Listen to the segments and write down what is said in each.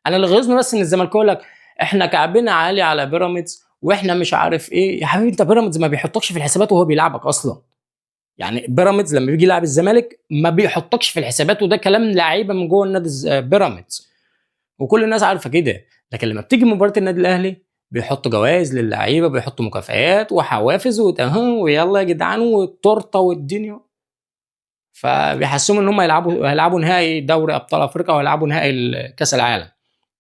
انا اللي غيظني بس ان الزملكاوي يقول لك احنا كعبنا عالي على بيراميدز واحنا مش عارف ايه. يا حبيبي انت بيراميدز ما بيحطكش في الحسابات وهو بيلعبك اصلا. يعني بيراميدز لما بيجي يلعب الزمالك ما بيحطكش في الحسابات، وده كلام لعيبة من جوه النادي بيراميدز وكل الناس عارفه كده. لكن لما بتيجي مباراة النادي الاهلي بيحطوا جوائز للعيبة، بيحطوا مكافآت وحوافز ويلا يا جدعان والتورته والدنيا، فبيحسسهم ان هم هيلعبوا نهائي دوري ابطال افريقيا وهيلعبوا نهائي كاس العالم.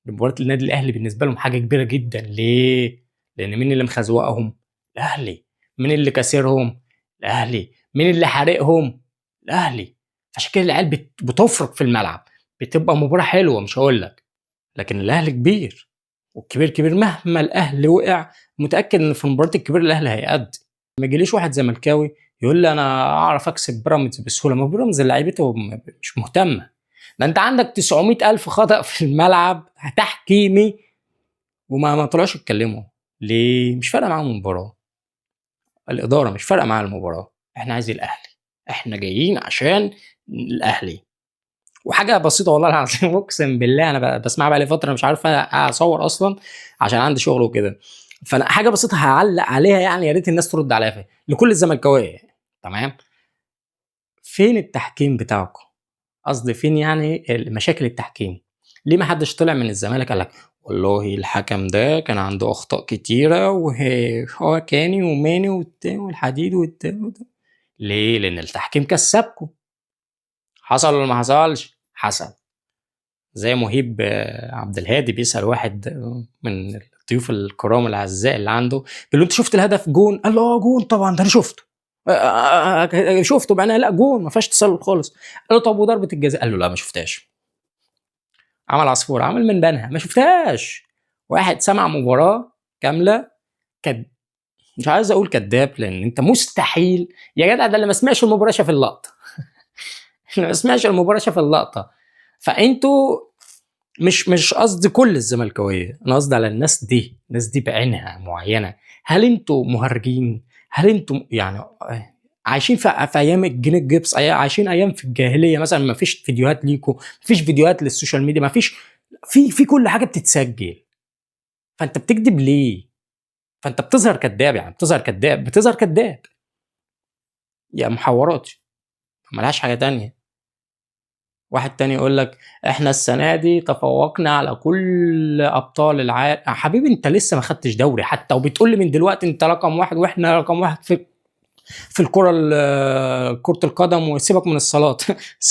مباراة النادي الاهلي بالنسبة لهم حاجة كبيرة جدا. ليه؟ لان مين اللي مخزوقهم؟ الاهلي. مين اللي كاسرهم؟ الاهلي. مين اللي حارقهم؟ الاهلي. عشان كده العيال بتفرق في الملعب، بتبقى مباراة حلوة مش هقول لك، لكن الاهلي كبير والكبير كبير. مهما الاهلي وقع متاكد ان في مباراة الكبير الاهلي هيأدي. ما يجيليش واحد زملكاوي يقول لي انا اعرف اكسب بيراميدز بسهولة، ما بيراميدز لعيبته مش مهتمة. ده انت عندك 900,000 خطأ في الملعب تحكيمي وما طلعوش يتكلموا. ليه؟ مش فارقه معاهم المباراة، الادارة مش فارقه معاها المباراة. احنا عايزين الاهلي، احنا جايين عشان الاهلي. وحاجه بسيطة والله العظيم اقسم بالله انا بسمعها بقالي فترة مش عارف اصور اصلا عشان عندي شغل وكده، فانا حاجة بسيطة هعلق عليها يعني يا ريت الناس ترد عليها فيها لكل الزملكاويه. تمام؟ فين التحكيم بتاعكم؟ قصدي فين يعني مشاكل التحكيم؟ ليه ما حدش طلع من الزمالك قال لك والله الحكم ده كان عنده اخطاء كتيرة وهو كاني وماني والحديد والتاني؟ ليه؟ لان التحكيم كسبكم. حصل ولا ما حصلش؟ حصل. زي مهيب عبد الهادي بيسأل واحد من الضيوف الكرام الاعزاء اللي عنده، بيقول له انت شفت الهدف جون؟ قال له اه جون طبعا ده انا شفته، شفته بعينيا، لا جون ما فيهاش تسلل خالص. قال له طب وضربه الجزاء؟ قال له لا ما شفتهاش. عمل عصفور، عمل من بنها، ما شفتهاش. واحد سمع مباراة كاملة مش عايز اقول كذاب لان انت مستحيل يا جدع، ده اللي ما سمعش المباراة شاف اللقطة. اللي ما سمعش المباراة شاف اللقطة. فانتوا مش قصدي كل الزملكاويه، انا قصدي على الناس دي، الناس دي بعينها معينة. هل انتوا مهرجين؟ هل انتوا يعني عايشين في ايام الجنيه الجبس، عايشين ايام في الجاهلية مثلا؟ ما فيش فيديوهات ليكوا، ما فيش فيديوهات لل social media، ما فيش في كل حاجة بتتسجل. فانت بتكذب ليه؟ فانت بتظهر كذاب، يعني بتظهر كذاب، بتظهر كذاب يا محورات ملهاش حاجة تانية. واحد تاني يقول لك احنا السنة دي تفوقنا على كل ابطال العالم. حبيبي انت لسه ما خدتش دوري حتى، وبتقول لي من دلوقتي انت رقم واحد واحنا رقم واحد في الكره كره القدم، وسيبك من الصالات.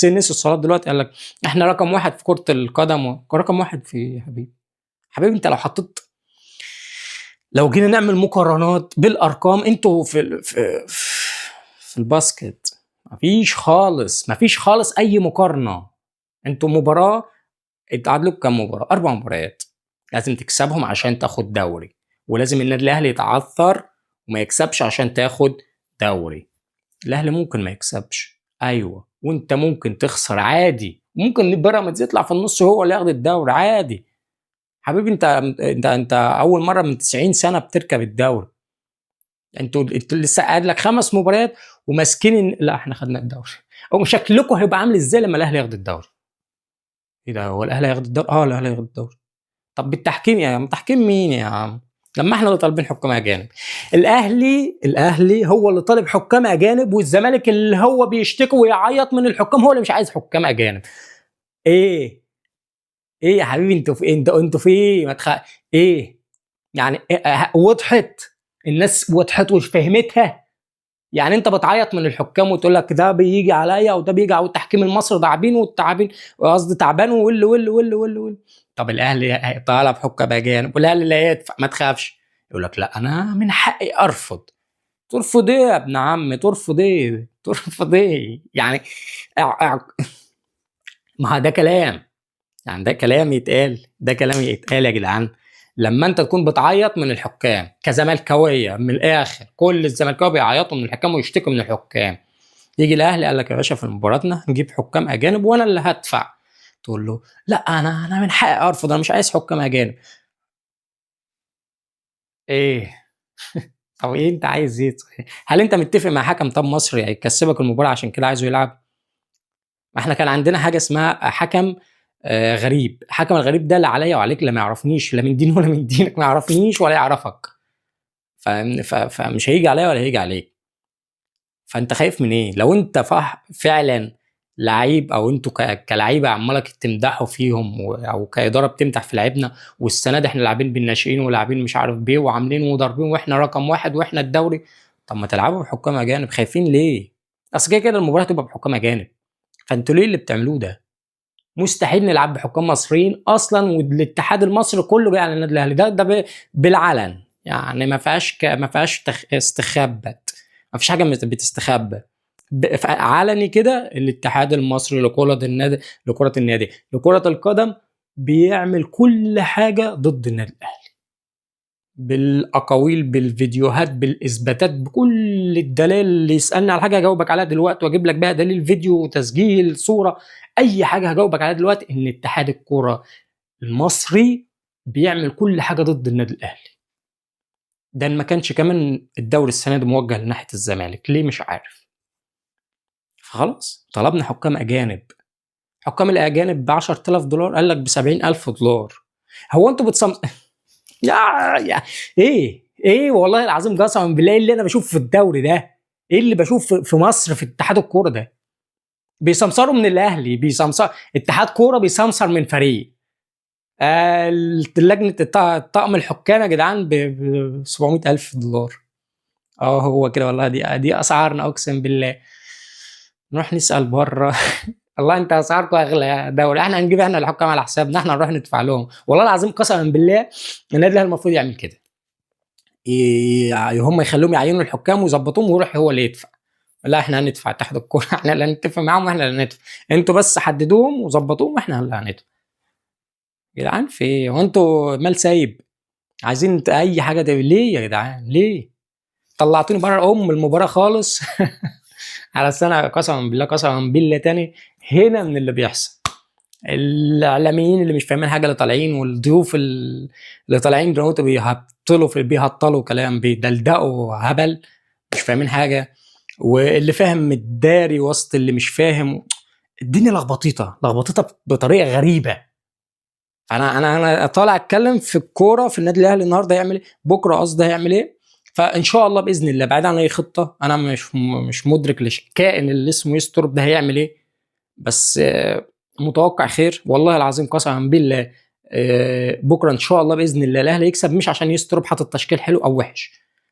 نسوا الصالات دلوقتي، قال لك احنا رقم واحد في كره القدم رقم واحد في. حبيبي حبيبي انت لو حطيت، لو جينا نعمل مقارنات بالارقام، انتوا في في في ال basket مفيش خالص، مفيش خالص اي مقارنة. انتوا مباراة اتعادلوا كام مباراة؟ 4 مباريات لازم تكسبهم عشان تاخد دوري، ولازم النادي الاهلي يتعثر وما يكسبش عشان تاخد دوري. الاهلي ممكن ما يكسبش، ايوه، وانت ممكن تخسر عادي، ممكن بيراميدز يطلع في النص هو اللي ياخد الدوري عادي. حبيبي انت انت انت اول مرة من 90 سنة بتركب الدوري. انتوا لسه قاعد لك 5 مباريات وماسكين لا احنا خدنا الدوري. او شكلكم هيبقى عامل ازاي لما الاهلي ياخد الدوري؟ ايه ده، هو الاهلي هياخد الدوري؟ اه الاهلي هياخد الدوري. طب بالتحكيم يا عم، تحكيم مين يا عم؟ لما احنا اللي طالبين حكام اجانب. الاهلي هو اللي طالب حكام اجانب، والزمالك اللي هو بيشتكي ويعيط من الحكام هو اللي مش عايز حكام اجانب. ايه ايه يا حبيبي انتوا في ايه؟ انتوا في ايه؟ ما ايه يعني إيه؟ وضحت الناس، وضحت وفهمتها. يعني انت بتعيط من الحكام وتقول لك ده بيجي عليا وده بيجي على التحكيم المصري تعبين والتعبين، قصدي تعبان واللي واللي واللي واللي واللي. طب الاهلي طالب حكام اجانب والاهلي اللي هيدفع، ما تخافش. يقول لك لا انا من حقي ارفض. ترفض ايه يا ابن عم؟ ترفض ايه؟ ترفض ايه يعني؟ ما ده كلام، يعني ده كلام يتقال، ده كلام يتقال يا جدعان. لما انت تكون بتعيط من الحكام كزملكاويه، من الاخر كل الزملكاويه بيعيطوا من الحكام ويشتكوا من الحكام، يجي الاهلي قال لك يا باشا في مباراتنا نجيب حكام اجانب وانا اللي هدفع، تقول له لا انا من حقي ارفض، انا مش عايز حكام اجانب. ايه؟ طب ايه انت عايز ايه؟ هل انت متفق مع حكم طب مصري هيكسبك المباراة عشان كده عايزه يلعب؟ ما احنا كان عندنا حاجة اسمها حكم غريب. الحكم الغريب ده لا عليا وعليك، لا ما يعرفنيش، لا من دين ولا من دينك، ما يعرفنيش ولا يعرفك، فمش هيجي عليا ولا هيجي عليك. فانت خايف من ايه؟ لو انت فعلا لعيب، او انتوا كلعيبه عمالك تمدحوا فيهم، او كادارة بتمدح في لعيبنا، والسنة دي احنا لاعبين بالناشئين ولاعبين مش عارف بيه وعاملين وضاربين واحنا رقم واحد واحنا الدوري، طب ما تلعبوا بحكام اجانب، خايفين ليه؟ اصل كده كده المباراة هتبقى بحكام اجانب، فانتوا ليه اللي بتعملوه ده؟ مستحيل نلعب بحكام مصريين اصلا، والاتحاد المصري كله جاي على النادي الاهلي ده بالعلن، يعني ما فيهاش ما فيهاش استخبت، ما فيش حاجة بتستخبى، علني كده. الاتحاد المصري لكرة النادي، لكرة النادي، لكرة القدم بيعمل كل حاجة ضد النادي الاهلي، بالاقاويل، بالفيديوهات، بالاثباتات، بكل الدلائل. اللي يسالني على حاجة هجاوبك عليها دلوقتي، واجيب لك بقى دليل فيديو، تسجيل، صوره، اي حاجة هجاوبك عليها دلوقتي، ان اتحاد الكره المصري بيعمل كل حاجة ضد النادي الاهلي. ده ما كانش كمان الدوري السنة دي موجه لناحيه الزمالك، ليه مش عارف. فخلاص طلبنا حكام اجانب، حكام الاجانب ب $10,000، قال لك ب $70,000. هو انتوا بتصم يا ايه والله العظيم قسما بالله اللي انا بشوف في الدوري ده، ايه اللي بشوف في مصر في اتحاد الكورة ده؟ بيسمسروا من الاهلي، بيسمسر اتحاد كورة، بيسمسر من فريق. لجنة طقم الحكام يا جدعان ب $700,000. هو كده والله، دي اسعارنا اقسم بالله. نروح نسال بره الله انت اسعاركم اغلى دوري، احنا هنجيب احنا الحكام على حسابنا، احنا نروح ندفع لهم. والله العظيم قسما بالله النادي الاهلي المفروض يعمل كده، هم يخلوهم يعينوا الحكام ويظبطوهم ويروح هو اللي يدفع. لا احنا هندفع اتحاد الكورة، احنا اللي هنتفق معاهم واحنا اللي هندفع، انتوا بس حددوهم وظبطوهم واحنا اللي هندفع. يا جدعان في ايه؟ هو انتوا مال سايب؟ عايزين اي حاجة ده ليه يا جدعان؟ ليه طلعتوني بره ام المباراة خالص؟ على السنة قسما بالله، قسما بالله تاني هنا من اللي بيحصل، الاعلاميين اللي مش فاهمين حاجة اللي طالعين، والضيوف اللي طالعين دلوقتي بيهطلوا كلام، بيدلدقوا هبل، مش فاهمين حاجة، واللي فاهم متداري وسط اللي مش فاهم. الدنيا لخبطيطه، لخبطيطه بطريقة غريبة. انا انا انا طالع اتكلم في الكورة في النادي الاهلي النهارده هيعمل ايه، بكره قصدي هيعمل ايه. فان شاء الله باذن الله بعيد عن اي خطه، انا مش مدرك للكائن اللي اسمه يستورب ده هيعمل ايه، بس متوقع خير والله العظيم قسما بالله. بكره ان شاء الله باذن الله الاهلي يكسب، مش عشان يستورب حاطط تشكيل حلو او وحش،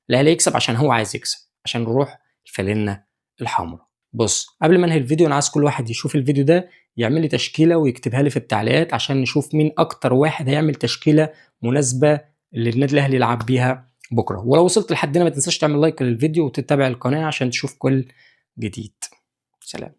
الاهلي يكسب عشان هو عايز يكسب، عشان نروح الفالنه الحمراء. بص قبل ما انهي الفيديو، انا عايز كل واحد يشوف الفيديو ده يعمل لي تشكيله ويكتبها لي في التعليقات، عشان نشوف مين اكتر واحد هيعمل تشكيله مناسبة للنادي الاهلي يلعب بيها بكره. ولو وصلت لحد هنا ما تنساش تعمل لايك للفيديو وتتابع القناة عشان تشوف كل جديد. سلام.